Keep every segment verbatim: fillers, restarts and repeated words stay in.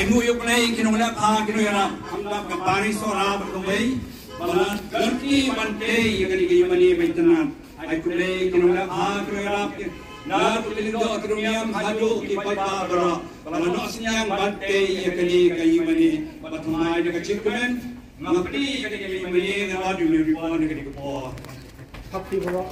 Ai nguh ïa U Blei ki nongleh bha ki nongïarap, khamtam ka Parish Sohra bad kumwei ba la lynti ban tei ïa kane ka ïingmane ba itynnad. Ai U Blei ki nongleh bha ki nongïarap, na u Lyngdoh Tyrniam haduh ki paidbah baroh ba la noh synñiang ban tei ïa kane ka ïingmane. Bad thymmai da ka jingkmen nga plie ïa kane ka ïingmane, nga la dei ban plie ïa kane ka por. Happy Baroh.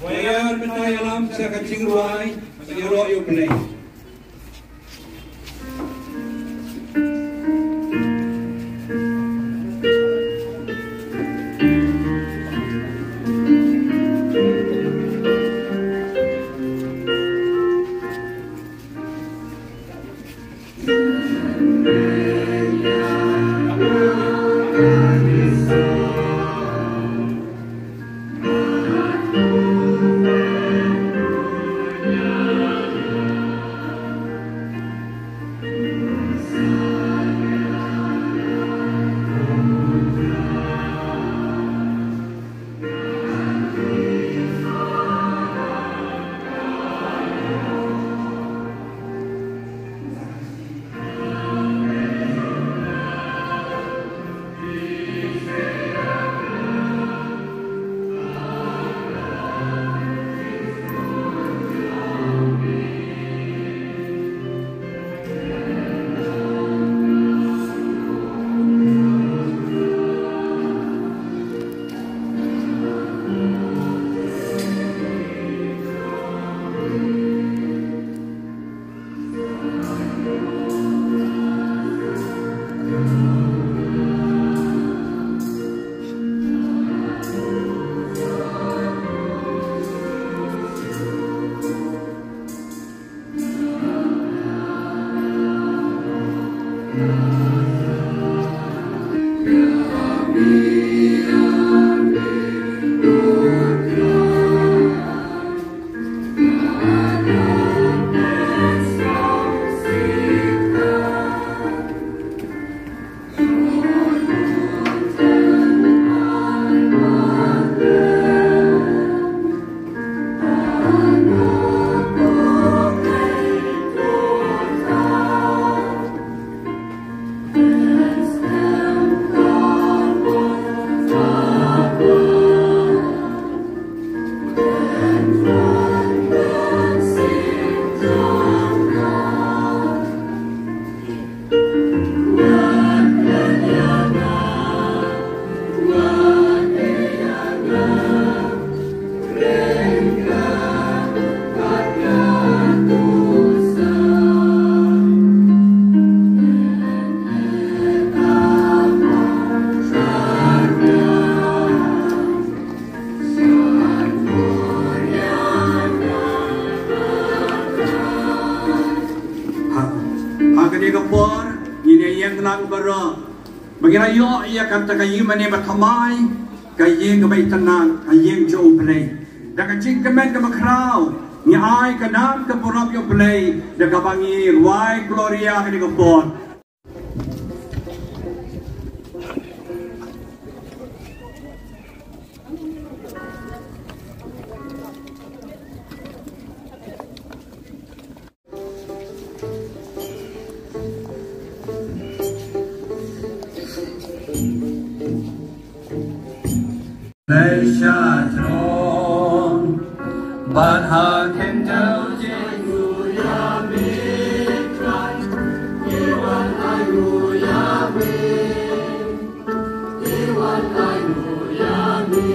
Choir mynta ïalam sha ka jingrwai, ïaroh ïa U Blei. Ha, ha kane ka por ngin ïa ïeng lang baroh ba ngin ïa ïoh ïa kata ka ïing mane ba thymmai, ka ïing kaba itynnad, ka ïing jong U Blei. Da ka jingkmen kaba khraw ngi ai ka nam ka burom ïa U Blei da kaba ngi rwai Gloria ha kane ka por. Lei sha throne, bad ha khyndew jong u ïa me Trai, i wan ai u ïa me, i wan ai u ïa me.